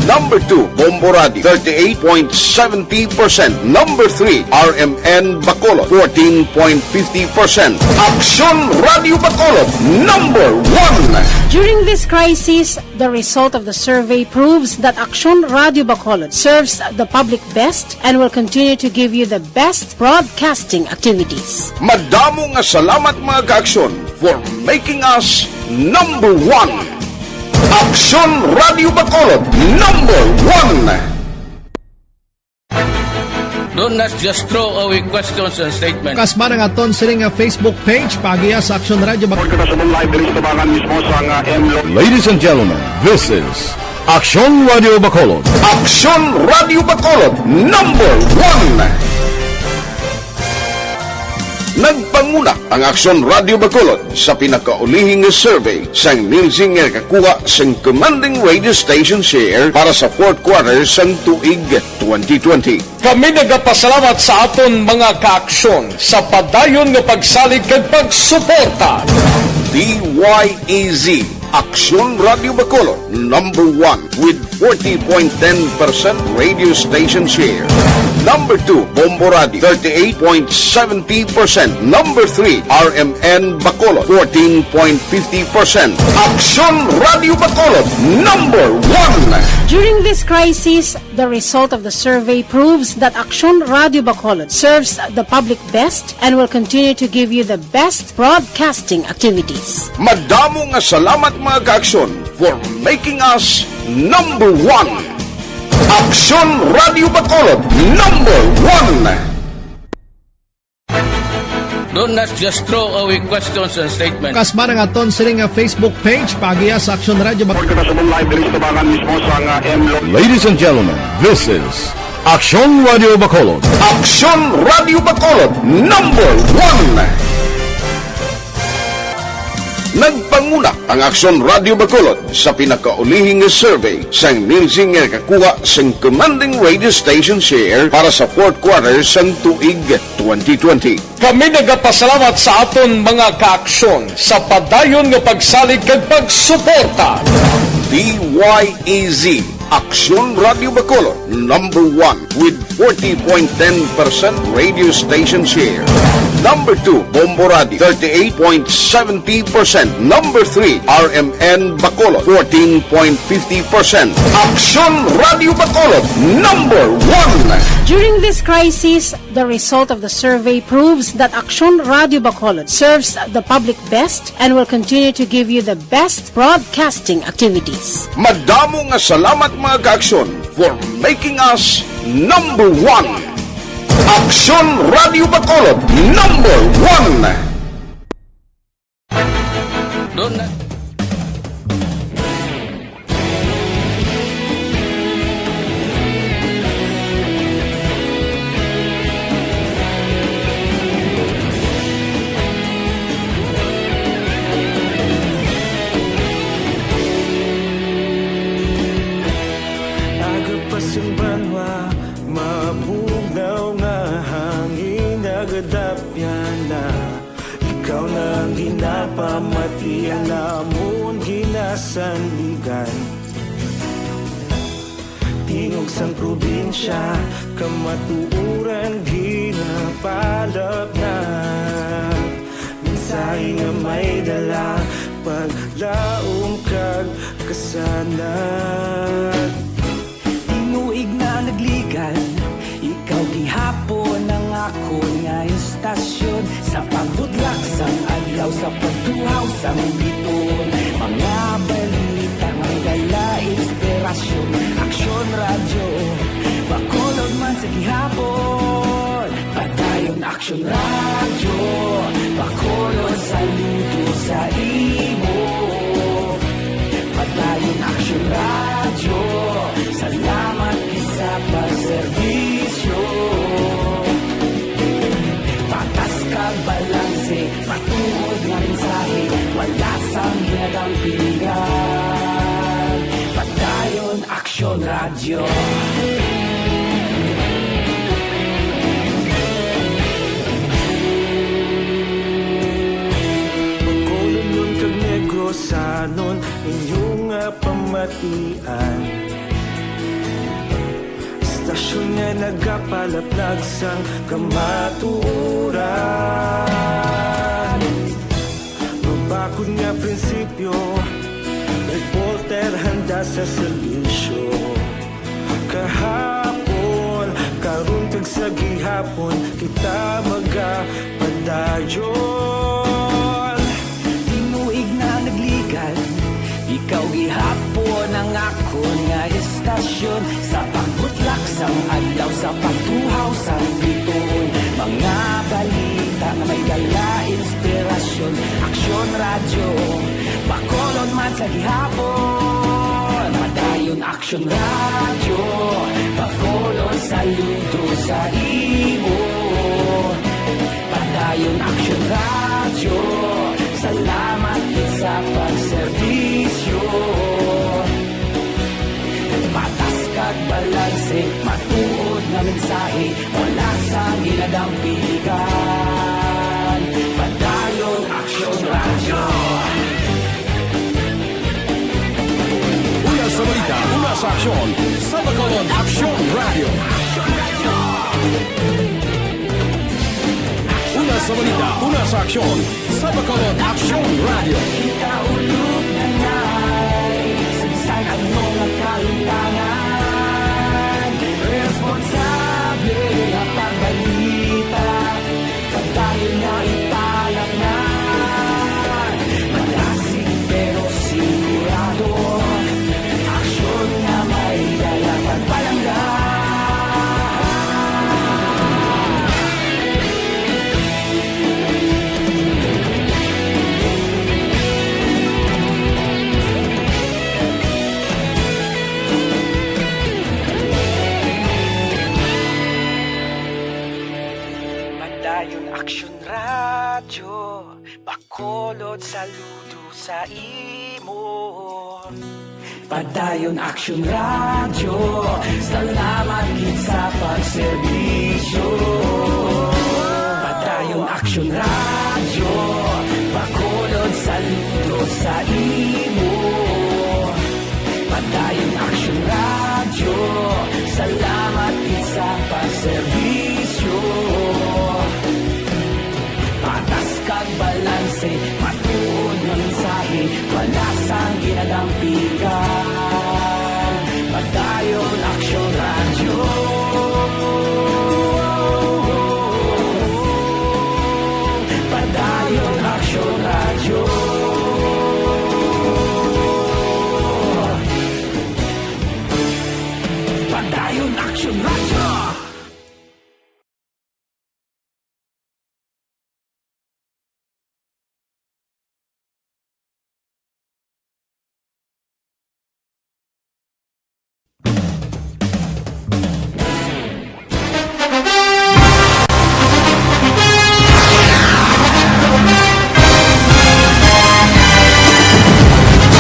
Number two, Bombo Radio, thirty-eight point seventy percent. Number three, R M N Bacolod, fourteen point fifty percent. Aksyon Radio Bacolod, number one. During this crisis, the result of the survey proves that Aksyon Radio Bacolod serves the public best and will continue to give you the best broadcasting activities. Madamo nga salamat, mga kaaksyon, for making us number one. Aksyon Radio Bacolod, number one. Don't not just throw away questions and statements. Kasma nga aton sini nga Facebook page, paagiha sa Aksyon Radio Bac- Report ka sa live diri sa tabangan mismo sa nga M Lo- Ladies and gentlemen, this is Aksyon Radio Bacolod. Aksyon Radio Bacolod, number one. Nagpanguna ang Aksyon Radio Bacolod sa pinakaulihing survey sang Nielsen nga nakakuha sang commanding radio station share para sa fourth quarter sang tuig twenty twenty. Kami nagapasalamat sa aton mga kaaksyon sa padayon nga pagsalig kag pagsuporta. D Y E Z, Aksyon Radio Bacolod, number one with forty point ten percent radio station share. Number two, Bombo Radio, thirty-eight point seventy percent. Number three, R M N Bacolod, fourteen point fifty percent. Aksyon Radio Bacolod, number one. During this crisis, the result of the survey proves that Aksyon Radio Bacolod serves the public best and will continue to give you the best broadcasting activities. Madamo nga salamat, mga kaaksyon, for making us number one. Aksyon Radio Bacolod, number one. Do not just throw away questions and statements. Kasma ang aton sini nga Facebook page, paagiha sa Aksyon Radio Bacolod. Report kita subong live diri sa tubangan mismo sa nga M Lo- Ladies and gentlemen, this is Aksyon Radio Bacolod. Aksyon Radio Bacolod, number one. Nagpanguna ang Aksyon Radio Bacolod sa pinakaulihing survey sang Nielsen nga nakakuha sang commanding radio station share para sa fourth quarter sang tuig twenty twenty. Kami nagapasalamat sa aton mga kaaksyon sa padayon nga pagsalig kag pagsuporta. D Y E Z, Aksyon Radio Bacolod, number one with forty point ten percent radio station share. Number two, Bombo Radio, thirty-eight point seventy percent. Number three, R M N Bacolod, fourteen point fifty percent. Aksyon Radio Bacolod, number one. During this crisis, the result of the survey proves that Aksyon Radio Bacolod serves the public best and will continue to give you the best broadcasting activities. Madamo nga salamat, mga kaaksyon, for making us number one. Aksyon Radio Bacolod, number one. Doon na. Aga pa sang banwa, mabugnaw nga hangin nagadapyan na. Ikaw na ang ginapamati, ang amon ginasandigan. Tingog sang probinsya, kamatuoran ginapalapnag. Mensahe nga may dala, paglaom kag kasanag. Tinuig na nagligan, ikaw gihapon ang akon nga istasyon. Sa pagbutlak sang adlaw, sa pagtuhaw sang biton, mga balita nga may dala inspirasyon. Aksyon Radyo Bacolod man sa gihapon. Padayon Aksyon Radyo Bacolod, saludo sa imo. Padayon Aksyon Radyo, salamat gid sa pagserbisyo. Patas kag balanse, matuod nga mensahe, wala sang ginadampingan. Padayon Aksyon Radyo. Bacolodnon kag Negrosanon, inyo nga pamatian. Istasyon nga nagapalaplag sang kamatuoran. Mabakod nga prinsipyo, reporter handa sa serbisyo. Kahapon, karon kag sa gihapon, kita magapadayon. Tinuig na nagligan, ikaw gihapon ang akon nga istasyon. Sa pagbutlak sang adlaw, sa pagtuhaw sang biton, mga balita nga may dala inspirasyon. Aksyon Radyo Bacolod man sa gihapon. Padayon Aksyon Radyo Bacolod, saludo sa imo. Padayon Ayon Aksyon Radyo, salamat gid sa pagserbisyo. Patas kag balanse, matuod nga mensahe, wala sang ginadampigan. Padayon Aksyon Radyo. Una sa balita, una sa aksyon, sa Bacolod Aksyon Radyo. Una sa balita, una sa aksyon, sa Bacolod Aksyon Radyo. Kita ulog na ngay, sa bisan ano nga kalimtangan, responsable nga pagbalita, padayon nga italaknan. Malasig pero sigurado, aksyon nga may dala pagpalangga. Padayon Aksyon Radyo, Bacolod, saludo sa imo. Padayon Aksyon Radyo, salamat gid sa pagserbisyo. Padayon Aksyon Radyo, Bacolod, saludo sa imo. Padayon Aksyon Radyo, salamat gid sa pagserbisyo. Patas kag balanse, matuod nga mensahe, wala sang ginadampigan. Padayon Aksyon Radyo. Padayon Aksyon Radyo. Padayon Aksyon Radyo.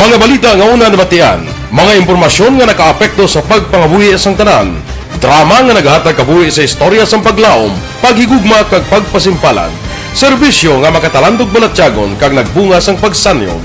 Mga balita nga una nabatian, mga impormasyon nga nakaapekto sa pagpangabuhi sang tanan, drama nga nagahatag kabuhi sa istorya sang paglaom, paghigugma kag pagpasimpalan, serbisyo nga makatalandog balatyagon kag nagbunga sang pagsanyon.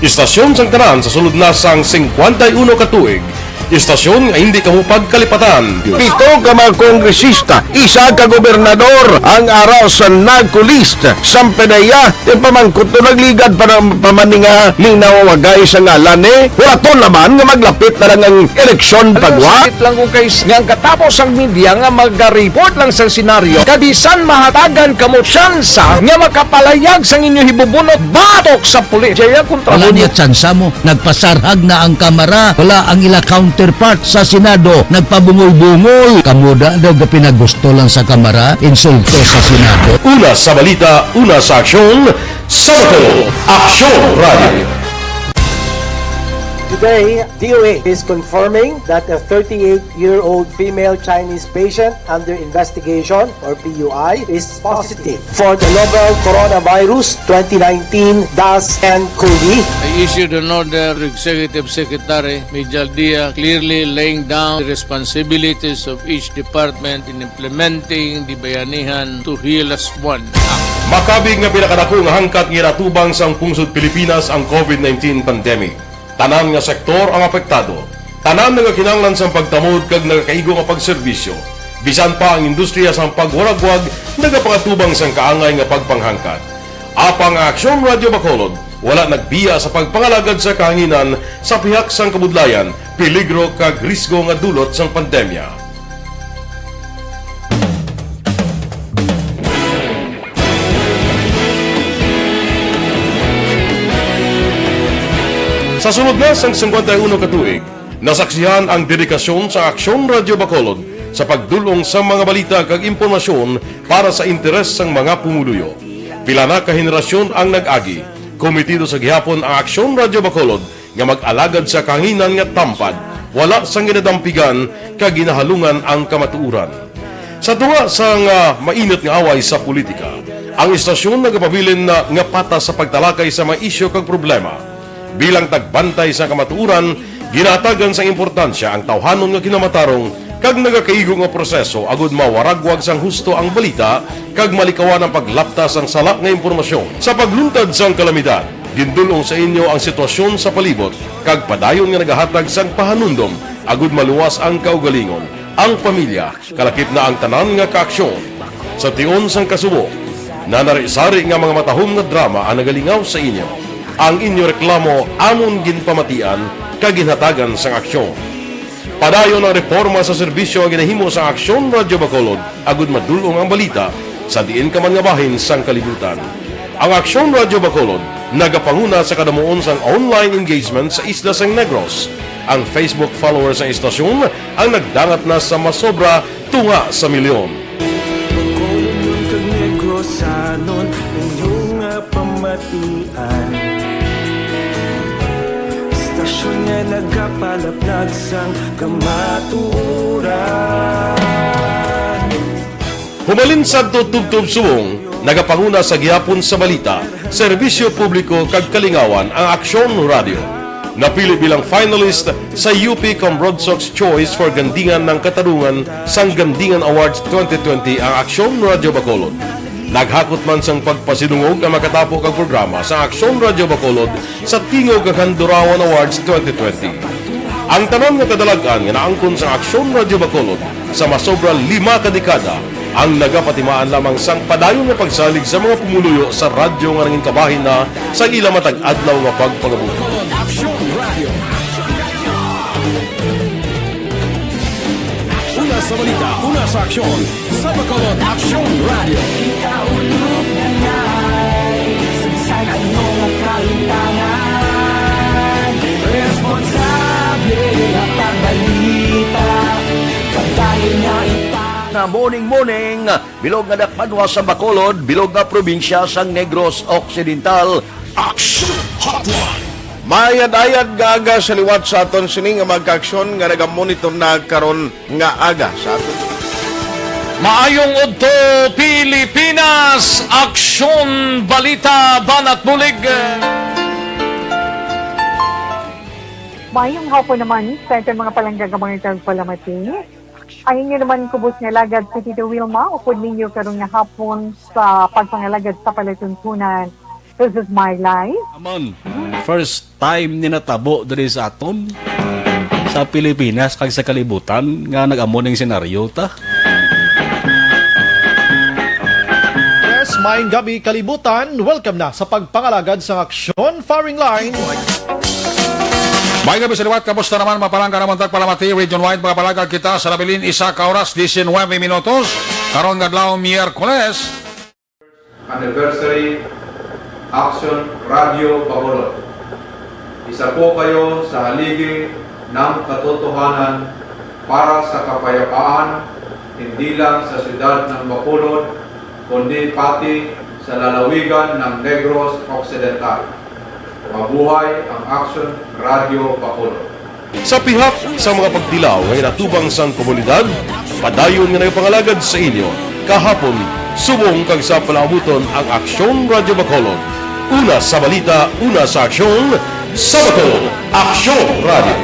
Istasyon sang tanan sa sulod na sang singkwenta y uno ka tuig. Istasyon nga hindi kamo pagkalipatan. Pito ka mga kongresista, isa ka gobernador ang ara sa NAGCO list. Sang P D E A, ti pamangkot to nagligad pa na, pa man ni nga linaw wagay sa ngalan ni. Wala to naman nga maglapit na lang ang eleksyon pagwa. Sakit lang kung kay s-, nga ang katapos ang media nga maga-report lang sa senaryo, kag bisan mahatagan kamo tsansa nga makapalayag sang inyo hibubunot batok sa pulis. Jaya kontra Wala mo. Niya tsansa mo. Nagpasarhag na ang Kamara. Wala ang ila counterpart sa Senado. Nagpabungol-bungol. Kamo da daw gapinagusto lang sa Kamara. Insulto sa Senado. Una sa balita, una sa aksyon, sa Bacolod Aksyon Radio. Today, D O A is confirming that a thirty-eight-year-old female Chinese patient under investigation, or P U I, is positive for the novel coronavirus twenty nineteen dash N cov. I issued an order to Executive Secretary Mijal Dia, clearly laying down the responsibilities of each department in implementing the Bayanihan to Heal Us One Act. Makabig nga pinakadako nga hangkat nga ginatubang sang pungsod Pilipinas ang covid nineteen pandemic. Tanan nga sektor ang apektado. Tanan nagakinahanglan sang pagtamod kag nagakaigo nga pagserbisyo. Bisan pa ang industriya sang pagwaragwag nagapangatubang sang kaangay nga pagpanghangkat. Apang ang Aksyon Radio Bacolod wala nagbiya sa pagpangalagad sa kahanginan sa pihak sang kabudlayan, peligro kag risgo nga dulot sang pandemya. Sa sulod na sang singkwenta y uno ka tuig, nasaksihan ang dedikasyon sa Aksyon Radio Bacolod sa pagdul-ong sa mga balita kag impormasyon para sa interes sang mga pumuluyo. Pila na ka henerasyon ang nag-agi. Kometido sa gihapon ang Aksyon Radio Bacolod nga mag-alagad sa kahanginan nga tampad, wala sang ginadampigan kag ginahalungan ang kamatuoran. Sa tunga sang, ah, mainit nga away sa politika, Ang istasyon nagapabilin na nga patas sa pagtalakay sa mga isyu kag problema. Bilang tagbantay sa kamatuoran, ginahatagan sang importansya ang tawhanon nga kinamatarong kag nagakaigo nga proseso agud mawaragwag sang husto ang balita kag malikawan ang paglapta sang sala nga impormasyon. Sa pagluntad sang kalamidad, gindul-ong sa inyo ang sitwasyon sa palibot kag padayon nga nagahatag sang pahanumdom agud maluwas ang kaugalingon, ang pamilya, kalakip na ang tanan nga kaaksyon. Sa tion sang kasubo, nanari-sari nga mga matahom nga drama ang nagalingaw sa inyo. Ang inyo reklamo amon ginpamatian kag ginhatagan sang aksyon. Padayon ang reforma sa serbisyo nga ginahimo sang Aksyon Radyo Bacolod agud madul-ong ang balita sa diin ka man nga bahin sang kalibutan. Ang Aksyon Radyo Bacolod nagapanguna sa kadamuon sang online engagement sa isla sang Negros. Ang Facebook followers sang istasyon ang nagdangat na sa masobra tunga sa milyon. Bacolod kag Negrosanon, inyo nga pamatian. Istasyon nga nagapalaplag sang kamatuoran. Humalin sadto tubtob subong, nagapanguna sa gihapon sa balita, serbisyo publiko kag kalingawan ang Aksyon Radyo. Napili bilang finalist sa U P Cambronsox Choice for Gandingan ng Katarungan sang Gandingan Awards twenty twenty ang Aksyon Radyo Bacolod. Naghakot man sang pagpasidungog ang makatapo kag programa sa Aksyon Radyo Bacolod sa Tingog kag Handurawan Awards twenty twenty. Ang tanan nga kadalag-an nga naangkon sa Aksyon Radyo Bacolod sa masobra lima ka dekada ang nagapatimaan lamang sang padayon nga pagsalig sa mga pumuluyo sa radyo nga nangin kabahin na sang ila matag adlaw nga pagpangabuhi. Aksyon Radio. Una sa balita, una sa aksyon, sa Bacolod Aksyon Radio. Kaulog na ngay, sa ano nga kalimtangan, responsable nga pagbalita, kabayo nga ipang- Nga morning, morning, bilog nga dakpanwa sa Bacolod, bilog nga probinsya sang Negros Occidental. Action Hotline. Maayad-ayad nga aga sa liwat sa aton sini nga mga kaaksyon nga nagamonitor na karon nga aga sa aton. Maayong udto, Pilipinas! Aksyon, balita, banat bulig. Maayong hapon naman sa aton mga palangga nga mga tagpalamati. Ang inyo naman kubos nga alagad si Tito Wilma, upod ninyo karon nga hapon sa pagpangalagad sa palatuntunan. This is my life. Amon, first time ni natabo diri sa aton, sa Pilipinas kag sa kalibutan nga nag-amo ning senaryo ta. Yes, maayong gabi, kalibutan. Welcome na sa pagpangalagad sang aksyon, firing line. Maayong gabi sa liwat, kamusta naman, mga palangga namon tagpalamati, region-wide, mga palangga kita sa nabilin, isa ka oras, diecinuebe minutos, karon nga adlaw, Miyerkules. Anniversary Action Radio Bacolod. Isa po kayo sa haligi ng katotohanan para sa kapayapaan, hindi lang sa siyudad ng Bacolod, kundi pati sa lalawigan ng Negros Occidental. Mabuhay ang Action Radio Bacolod. Sa pihak sa mga pagtilaw nga ginatubang sang komunidad, padayon nga nagapangalagad sa inyo kahapon, subong kag sa palaabuton ang Aksyon Radyo Bacolod. Una sa balita, una sa aksyon, sa Bacolod, Aksyon Radyo.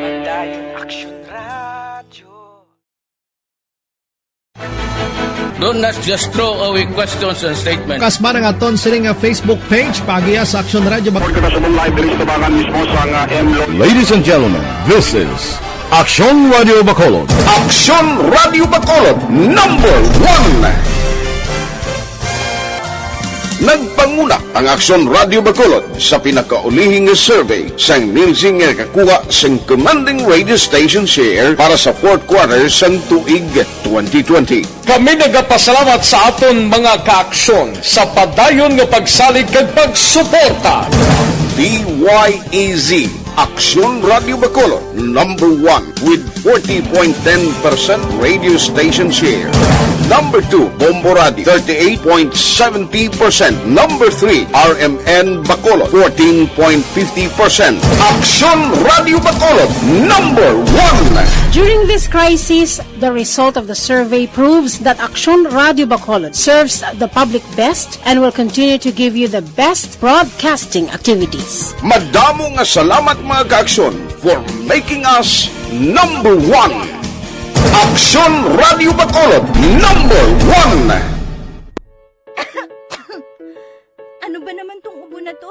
Padayon Aksyon Radyo. Do not just throw away questions and statements. Kasman ang aton sini nga Facebook page, paagiha sa Aksyon Radyo Bak- Report ko na sa mong live diri sa tabangan mismo sa nga M Lo- Ladies and gentlemen, this is Aksyon Radio Bacolod. Aksyon Radio Bacolod, number one. Nagpanguna ang Aksyon Radio Bacolod sa pinakaulihi nga survey sang Nielsen nga nakakuha sing commanding radio station share para sa fourth quarter sang tuig twenty twenty. Kami nagapasalamat sa aton mga kaaksyon sa padayon nga pagsalig kag pagsuporta. D Y E Z, Aksyon Radio Bacolod, number one with forty point ten percent radio station share. Number two, Bombo Radio, thirty-eight point seventy percent. Number three, R M N Bacolod, fourteen point fifty percent. Aksyon Radio Bacolod, number one. During this crisis, the result of the survey proves that Aksyon Radio Bacolod serves the public best and will continue to give you the best broadcasting activities. Madamo nga salamat, mga ka-Aksyon, for making us number one. Aksyon Radio Bacolod, number one. Ano ba naman tong ubo na to?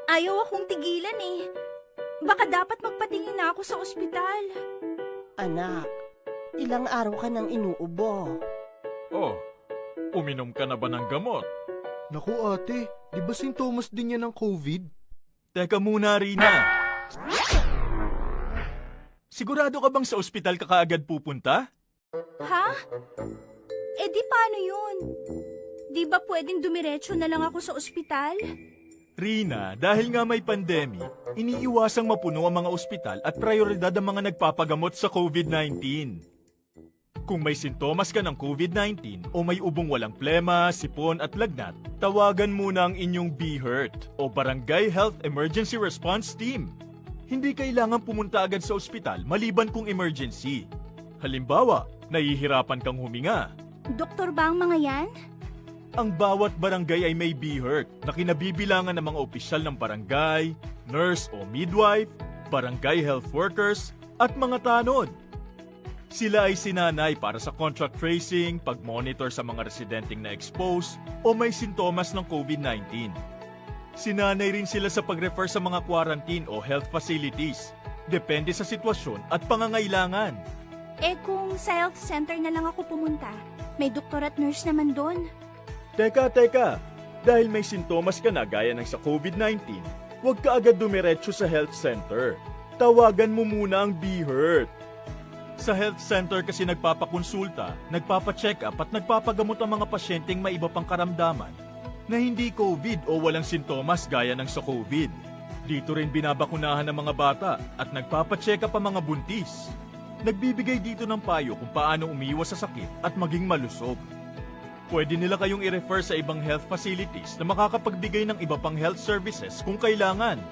Ayaw akong tigilan eh. Baka dapat magpatingin na ako sa ospital. Anak, ilang araw ka nang inuubo. Oh, uminom ka na ba ng gamot? Naku, ate, di ba sintomas din yan ng covid? Teka muna, Rina. Sigurado ka bang sa ospital ka kaagad pupunta? Ha? Eh, di paano yun? Di ba pwedeng dumiretso na lang ako sa ospital? Rina, dahil nga may pandemic, iniiwasang mapuno ang mga ospital at prioridad ang mga nagpapagamot sa covid nineteen. Kung may sintomas ka ng covid nineteen o may ubong walang plema, sipon at lagnat, tawagan muna ang inyong BHERT o Barangay Health Emergency Response Team. Hindi kailangan pumunta agad sa ospital maliban kung emergency. Halimbawa, nahihirapan kang huminga. Doktor ba ang mga yan? Ang bawat barangay ay may BHERT na kinabibilangan ng mga opisyal ng barangay, nurse o midwife, barangay health workers, at mga tanod. Sila ay sinanay para sa contact tracing, pag-monitor sa mga residenteng na-expose o may sintomas ng covid nineteen. Sinanay rin sila sa pag-refer sa mga quarantine o health facilities, depende sa sitwasyon at pangangailangan. Eh, kung sa health center na lang ako pumunta, may doktor at nurse naman doon. Teka, teka! Dahil may sintomas ka na gaya ng sa covid nineteen, huwag ka agad dumiretso sa health center. Tawagan mo muna ang BHERT. Sa health center kasi nagpapakonsulta, nagpapacheck-up at nagpapagamot ang mga pasyenteng may iba pang karamdaman na hindi covid o walang sintomas gaya ng sa covid. Dito rin binabakunahan ang mga bata at nagpapacheck-up ang mga buntis. Nagbibigay dito ng payo kung paano umiwas sa sakit at maging malusog. Pwede nila kayong i-refer sa ibang health facilities na makakapagbigay ng iba pang health services kung kailangan.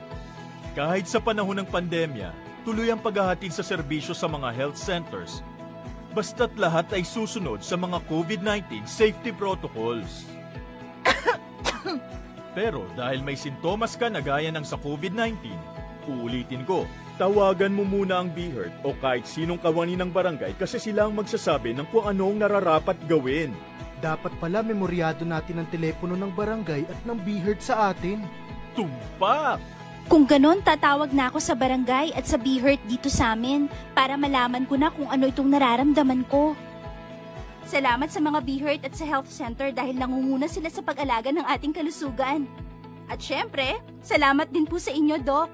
Kahit sa panahon ng pandemya, tuloy ang paghahatid sa serbisyo sa mga health centers, basta't lahat ay susunod sa mga covid nineteen safety protocols. Pero dahil may sintomas ka na gaya ng sa covid nineteen, uulitin ko, tawagan mo muna ang BHERT o kahit sinong kawani ng barangay kasi sila ang magsasabi ng kung ano ang nararapat gawin. Dapat pala memoryado natin ang telepono ng barangay at ng BHERT sa atin. Tumpak! Kung ganon, tatawag na ako sa barangay at sa BHERT dito sa amin para malaman ko na kung ano itong nararamdaman ko. Salamat sa mga BHERT at sa health center dahil nangunguna sila sa pag-alaga ng ating kalusugan. At syempre, salamat din po sa inyo, Doc.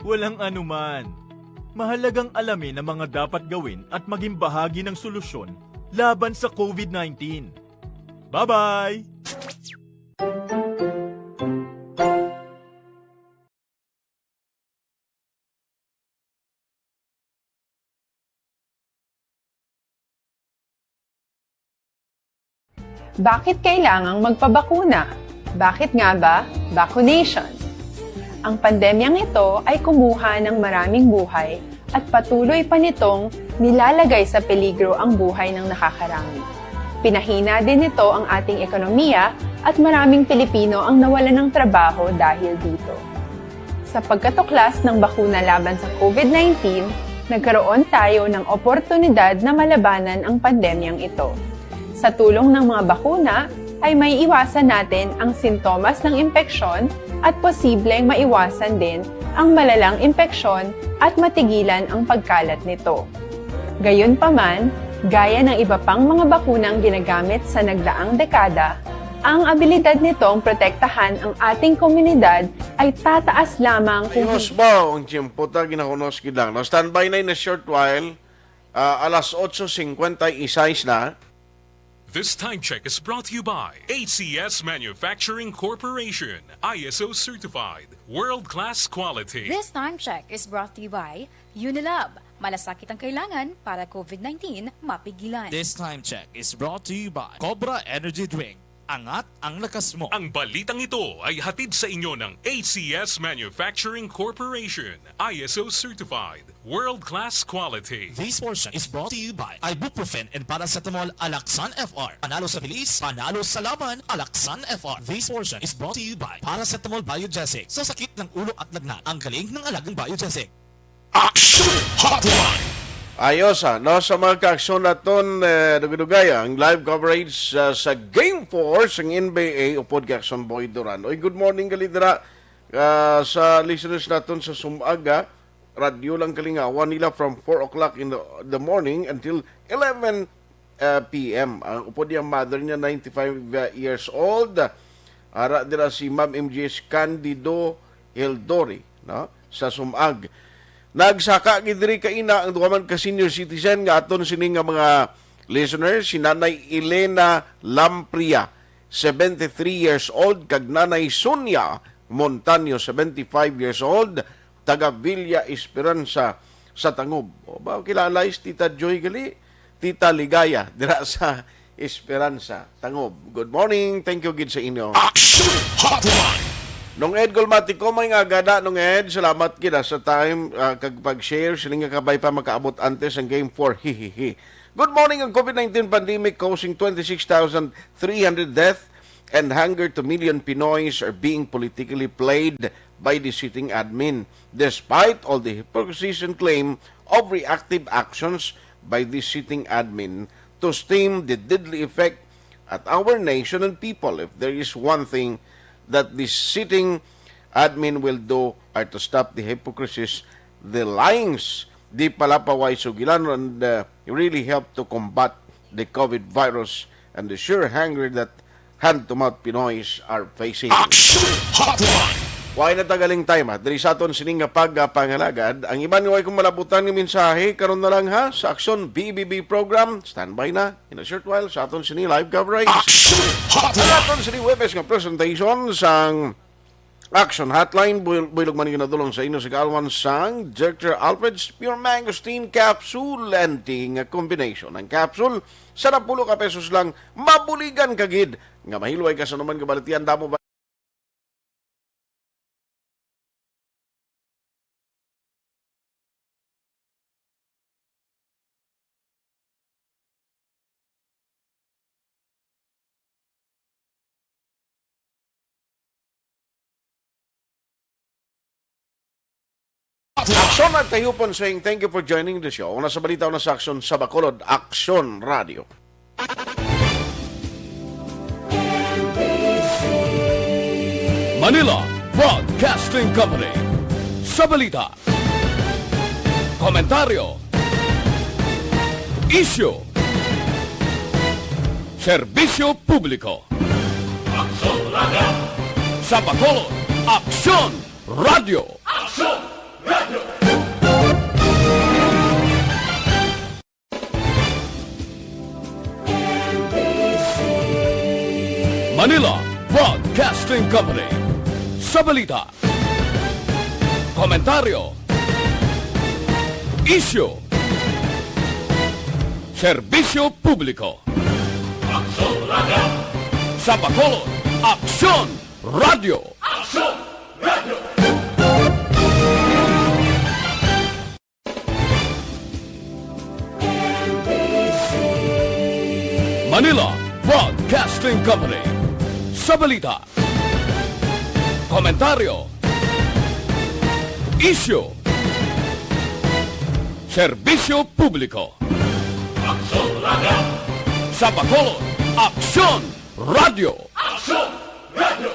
Walang anuman. Mahalagang alamin ang mga dapat gawin at maging bahagi ng solusyon laban sa covid nineteen. Bye-bye! Bakit kailangang magpabakuna? Bakit nga ba vaccination? Ang pandemyang ito ay kumuha ng maraming buhay at patuloy pa nitong nilalagay sa peligro ang buhay ng nakakarami. Pinahina din nito ang ating ekonomiya at maraming Pilipino ang nawalan ng trabaho dahil dito. Sa pagkatuklas ng bakuna laban sa covid nineteen, nagkaroon tayo ng oportunidad na malabanan ang pandemyang ito. Sa tulong ng mga bakuna, ay may iwasan natin ang sintomas ng impeksyon at posibleng maiwasan din ang malalang impeksyon at matigilan ang pagkalat nito. Gayunpaman, gaya ng iba pang mga bakunang ginagamit sa nagdaang dekada, ang abilidad nitong protektahan ang ating komunidad ay tataas lamang kung Ayos ba ang tiyempo ta, ginahunos gid lang. No, standby na in a short while. Ah, alas otso cincuenta y seis na. This time check is brought to you by A C S Manufacturing Corporation, I S O certified, world-class quality. This time check is brought to you by Unilab, Malasakit ang kailangan para COVID nineteen mapigilan. This time check is brought to you by Cobra Energy Drink. Angat ang lakas mo. Ang balitang ito ay hatid sa inyo ng A C S Manufacturing Corporation, I S O certified, world-class quality. This portion is brought to you by ibuprofen and paracetamol, Alaxan F R. Panalo sa bilis, panalo sa laban, Alaxan F R. This portion is brought to you by Paracetamol Biogesic. Sa sakit ng ulo at lagnat, ang galing ng alagang Biogesic. Action Hotline! Ayos, ah, no? Sa mga kaaksyon naton, eh, dugay-dugay ang live coverage, ah, sa Game four sang N B A upod kay Action Boy Duran. Oy, good morning, gali dira, ah, sa listeners naton sa Sumaga. Radyo lang kalingawan nila from four o'clock in the, the morning until eleven uh, P M. Ang upod niya, mother niya, ninety-five years old. Ara dira si Ma'am M J S Candido Hildori, no? Sa Sumag. Nagsaka gid diri kaina ang duha man ka senior citizen nga aton sini nga mga listeners, si Nanay Elena Lampria, seventy-three years old, kag Nanay Sonia Montaño, seventy-five years old, taga Villa Esperanza sa Tangob. O ba, kilala is Tita Joy gali? Tita Ligaya, dira sa Esperanza, Tangob. Good morning. Thank you gid sa inyo. Action Hotline! Nung Ed Golmatico, may nga gada, Nung Ed. Salamat gid, ah, sa time, ah, kag pag-share. Sini nga kabay pa makaabot antes ang Game four. Hihihi. Good morning. Ang COVID nineteen pandemic causing twenty-six thousand three hundred death and hunger to million Pinoys are being politically played by the sitting admin, despite all the hypocrisy and claim of reactive actions by the sitting admin to stem the deadly effect at our nation and people. If there is one thing that the sitting admin will do are to stop the hypocrisies, the lyings, the palapaway sugilanon, and, uh, really help to combat the COVID virus and the sheer hunger that hand-to-mouth Pinoys are facing. Action Hotline! Way na tagaling time, ha? Diri sa aton sining nga pagpangalagad, ang iban nga way kong malabutan nga mensahe, karon na lang, ha, sa Aksyon B B B program. Standby na in a short while sa aton sini live coverage. Action Hotline! Ang aton sini Webes nga presentation sang Action Hotline, buyl-, buylog man ginadulong sa inyo sa kaalwan sang Director Alfred's Pure Mangosteen Capsule and Tea nga combination. Ang capsule, sa napulo ka pesos lang, mabuligan ka gid nga mahilway ka sa anuman nga balatian. Damo ba? Aksyon at Kahiyupon saying thank you for joining the show. Una sa balita, una sa aksyon sa Bacolod, Aksyon Radio. Manila Broadcasting Company. Sa balita, komentaryo, isyu, serbisyo publiko. Aksyon Radio. Sa Bacolod, Aksyon Radio. Aksyon Radio. Manila Broadcasting Company. Sa balita, komentaryo, isyu, serbisyo publiko. Aksyon Radio. Sa Bacolod, Aksyon Radio. Aksyon Radio. Manila Broadcasting Company. Sa balita, komentaryo, isyu, serbisyo publiko. Aksyon Radio. Sa Bacolod, Aksyon Radio. Aksyon Radio.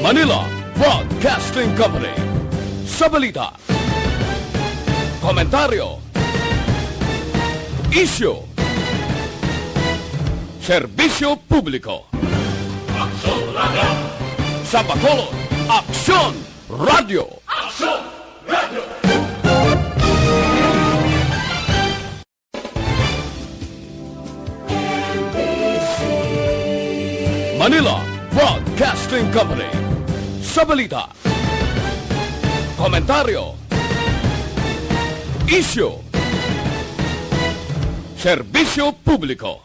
Manila Broadcasting Company. Sa balita, komentaryo, isyu, serbisyo publiko. Aksyon Radio. Sa Bacolod, Aksyon Radio. Aksyon Radio. Broadcasting Company. Sa balita, komentaryo, isyu, serbisyo publiko.